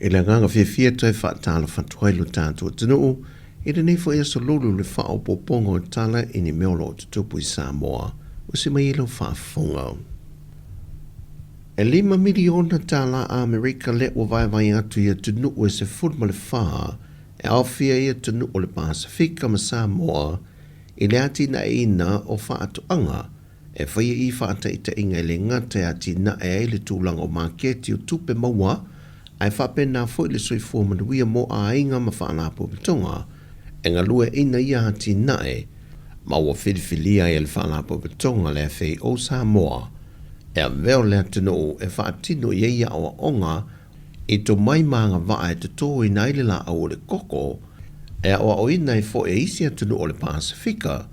I le agaga fiafia toe faatalofa atu ai lo tatou atunuu i lenei foi aso lulu le faaopoopoga o tala i ni mea o lo o tutupu i Samoa. Usi mai ai lau faafofoga. E $5 miliona Amerika lea ua vaevae atu i atunuu e 14 e aofia ai atunuu o le Pasefika ma Samoa i le atinaeina o faatoaga e faia i faataitaiga e le gata e atinae ai le tulaga o maketi o tupe maua ae faapena foi le soifua manuia mo aiga ma faalapotopotoga e galueaiina ia atinae ma ua filifilia ai e le faalapotopotoga le FAO Samoa e avea o le atunuu e faatino i ai aoaoga i tomai ma agavaa e totoina ai le laau o le koko e aoaoina ai foi e isi atunuu o le Pasefika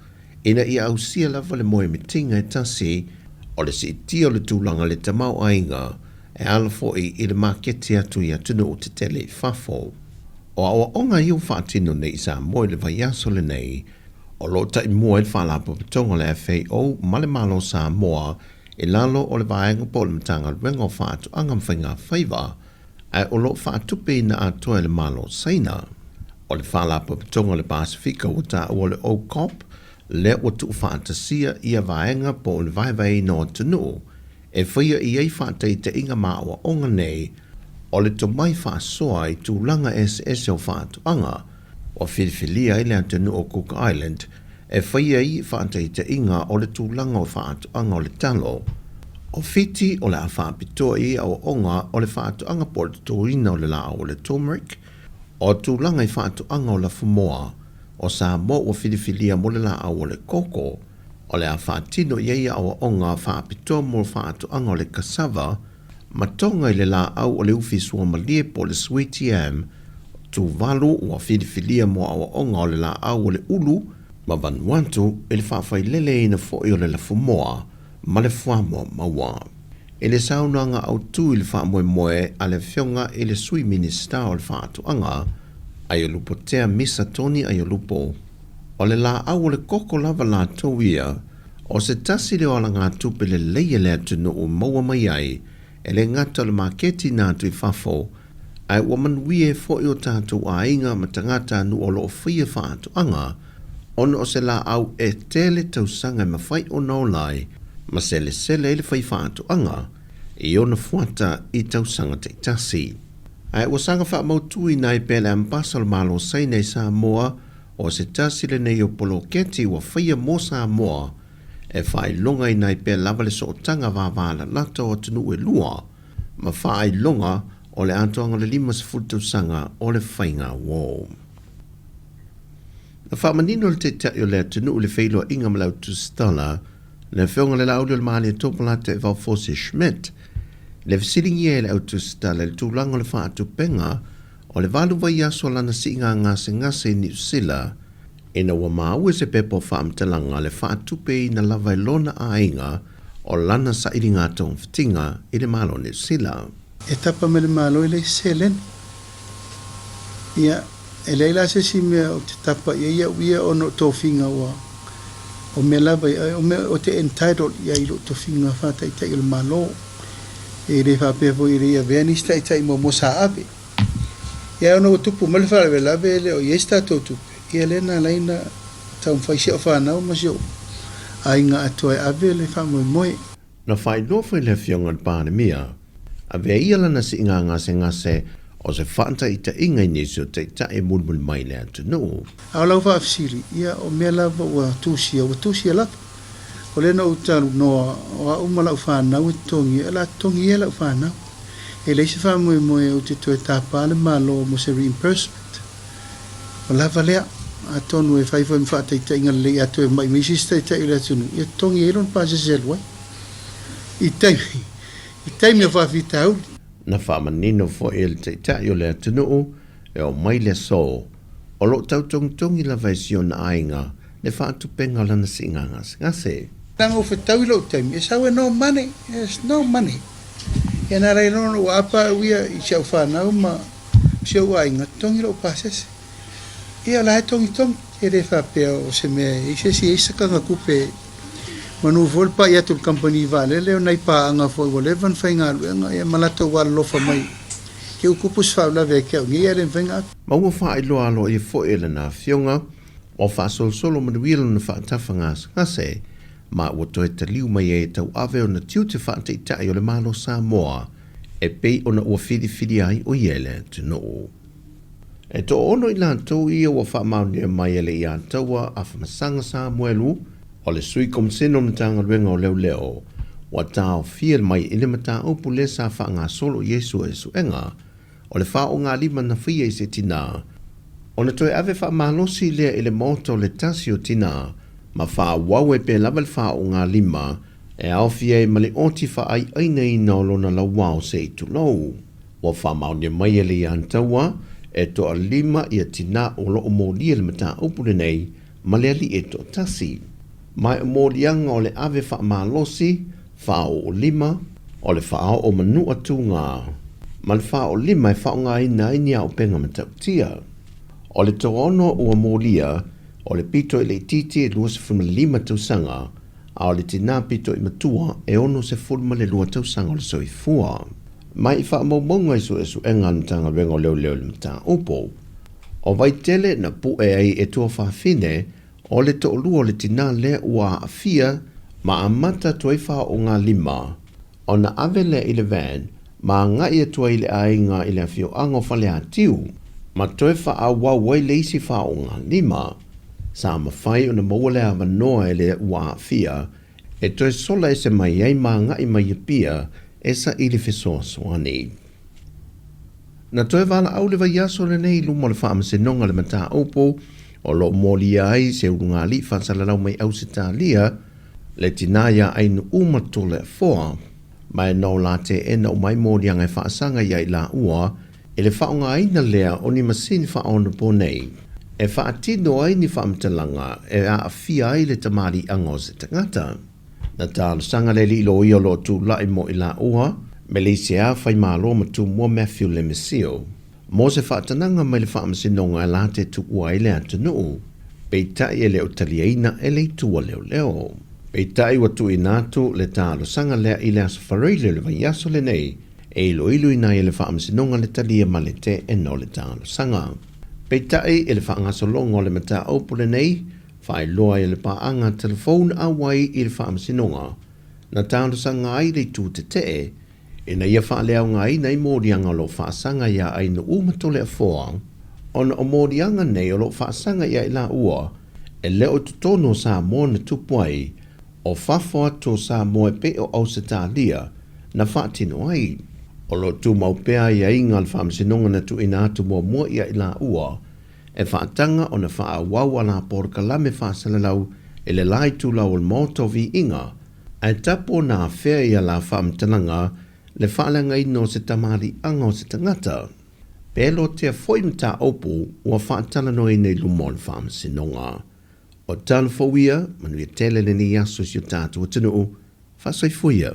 ina ia ausia lava le moemitiga e tasi o le siitia o le tulaga le tamaoaiga e ala foi i le maketi atu i atunuu tetele i fafo. O aoaoga ia ua faatino nei i Samoa i le vaiaso lenei o lo o taimua ai le Faalapotopotoga o le FAO ma le Malo o Samoa i lalo o le vaega po o le Matagaluega o Faatoaga ma Faigafaiva ae o lo o faatupeina atoa e le Malo o Saina. O le Faalapotopotoga o le Pasefika ua taua o le OCOP lea ua tuufaatasia ia vaega po o le vaevaeina o atunuu e faia i ai faataitaiga ma aoaoga nei o le tomai faasoa i tulaga eseese o faatoaga ua filifilia ai le atunuu o Cook Island e faia ai faataitaiga o le tulaga o faatoaga o le talo. O Fiti o le a faapitoa i ai aoaoga o le faatoaga po o le totoina o le laau o le turmeric, o tulaga i faatoaga o lafumoa, o Samoa ua filifilia mo le laau o le koko, o le a faatino i ai aoaoga faapitoa mo faatoaga o le cassava, ma Tonga i le laau o le ufi suamalie po o le sweet yam, Tuvalu ua filifilia mo aoaoga o le laau o le ulu, ma Vanuatu i le faafaileleina foi o le lafumoa ma le fuamoa maua. I le saunoaga autu i le faamoemoe a le Afioga i le Sui Minisita o le Faatoaga, Aiolupotea Misa Tony Aiolupo, o le laau o le koko lava latou ia, o se tasi lea o alagatupe lelei a le atunuu maua mai ai e le gata o le maketi na atu i fafo, ae ua manuia ai foi o tatou aiga ma tagatanuu o lo o faia faatoaga ona o se laau e tele tausaga e mafai ona ola ai ma selesele ai le fai faatoaga i ona fuata i tausaga taitasi. Ae ua saga faamautuina ai pea le Ambasa o le Malo o Saina i Samoa o se tasi lenei o poloketi ua faia mo Samoa e faailogaina ai pea lava le sootaga vavalalata o atunuu e lua ma faailoga o le atoaga o le 50 tausaga o le faiga uō. Na faamanino le Taitai o le atunuu i le feiloaiga ma le au tusitala, le Afioga i le Laauli o le Malietoa Polataivao Fosi Schmidt, le fesiligia e le au tusitala i le tulaga o le faatupega o le valu vaiaso o lana siiga gasegase i Niu Sila, ina ua maua i se pepa o faamatalaga le faatupeina lava e lona aiga o lana sailiga togafitiga i le Malo o Niu Sila. E tapa mai le Malo e leai se seleni. Ia, e leai la se isi mea ou te tapa i ai au ia ona o tofiga ua, o mea lava ia, o mea ou te entitled i ai i lou tofiga faataitai o le Malo. E le faapea foi e le i avea nisi taitai muamua sa ave. Ia ona ua tupu mai le faalavelave e le o i ai se tatou tupe, ia lea na ala ai ona taumafai si au fanau ma si ou aiga atoa e ave le faamoemoe. Na faailoa foi le Afioga i le Palemia, avea ia lana siiga gasegase o se faataitaiga i nisi o taitai e mulimuli mai i le atunuu. A o lau faafesili, ia o mea lava ua tusia, ua tusia lava. O lea na ou talanoa, o au ma lau fanau e totogi, o le a totogi ia lau fanau. E leai se faamoemoe ou te toe tapa le Malo mo se reimbursement. Ua lava lea. Atonu e fai foi ma faataitaiga lelei a toe mai ma isi isi taitai o le atunuu, ia totogi ai lona pasese e alu ai i taimi, i taimi o faafitauli. Na faamanino foi e le Taitai o le atunuu e oo mai le aso, o lo o tautogitogi lava e si ona aiga le faatupega o lana siiga gasegase. Leaga ua fetaui lou taimi, e sau e no money, there's no money. Ia na ala ai loa ona ua apa au ia i si au fanau ma si ou aiga, totogi lou pasese. Ia o la e togitogi, e le faapea o se mea e i ai se isi e i ai se sakaga tupe manu foi le pai atu i le kamupani vaalele o nai paaga foi ua leva ona faigaluega ia ma latou alolofa mai. Te ua tupu se faalavelave ia te au nei ae le mafai ona ave. Ma ua faailoa aloaia foi e lana afioga, ua faasolosolo manuia lona faatafa gasegase, ma ua toe taliu mai ai e tauave ona tiute faataitai o le Malo Samoa e pei ona ua filifilia ai o ia e le atunuu. E toaono i latou ia ua faamaonia mai e le Iataua Afamasaga Samuelu, o le Sui Komisene o le Matagaluega o Leoleo, ua taofia mai i le mataupu lea sa faagasolo i ai suesuega o le faogalima na faia i se tinā, ona toe ave faamalosi lea i le maota o le tasi o tinā ma faaauau ai pea lava le faogalima e aofia ai ma le oti faaiainaina o lona lauao se i tulou. Ua faamaonia mai e le Iataua e toalima ia tinā o lo o molia le mataupu lenei ma le alii e toatasi. Ma e moliaga o le ave faamalosi, faaoolima, o le faaoo manua tugā, ma le faaoolima e faaaogaina ai ni aopenga matautia. O le toaono ua molia, o le pito i le itiiti e 25 tausaga, a o le tinā pito i matua e 62 tausaga o le soifua. Mai i faamaumauga i suesuega a le Matagaluega o Leoleo i le mataupu, o Vaitele na pue ai e tuafafine O le toalua o le tinā lea ua aafia ma amata atu ai faoogalima, ona ave lea i le van ma agai atu ai i le aiga i le afioaga o Faleatiu ma toe faaauau ai le isi faoogalima. Sa mafai ona maua le avanoa e le ua aafia e toe sola ese mai ai ma agai mai i Apia e saili fesoasoani. Na toe valaau le vaiaso lenei i luma o le Faamasinoga le mataupu o lo o molia ai se ulugalii faasalalau mai Ausetalia, le tinā iā Ainuuma Toleafoa, ma e no la teena uma ai moliaga e faasaga iā i laua i le faaaogaina lea o ni masini faaonaponei e faatino ai ni faamatalaga e aafia ai le tamaliiaga o se tagata. Na talosaga le alii loia o lo o tulai mo i laua me le isi faimalo ma Tumua Matthew Lemesio mo se faatanaga mai le Faamasinoga e la te tuua ai le atunuu, peitai e le o taliaina e le itu a leoleo. Peitai ua tuuina atu le talosaga lea i le Aso Faraile o le vaiaso lenei e iloiloina ai e le Faamasinoga le talia ma le teena o le talosaga. Peitai i le faagasologa o le mataupu lenei, Faailoa ai le paaga telefone auai i le Faamasinoga na talosaga ai le itu tetee ina ia faaleaogaina ai moliaga o lo o faasaga iā Ainu'u ma Toleafoa ona o moliaga nei o lo o faasaga iā i laua e le o i totonu o Samoa na tupu ai, o fafo atu o Samoa e pei o Ausetalia na faatino ai. O lo o tumau pea aiaiga a le Faamasinoga na tuuina atu muamua iā i laua E faataga ona faaauau a la polokalame faasalalau i le la itulau o le Maota o Viiga, ae tapu ona afea ia la faamatalaga le faaleagaina o se tamaliiaga o se tagata. Pe lotea foi mataupu ua faatalanoaina i luma o le Faamasinoga. O tala fou ia, manuia tele lenei aso i si o tatou atunuu. Faasoifua ia.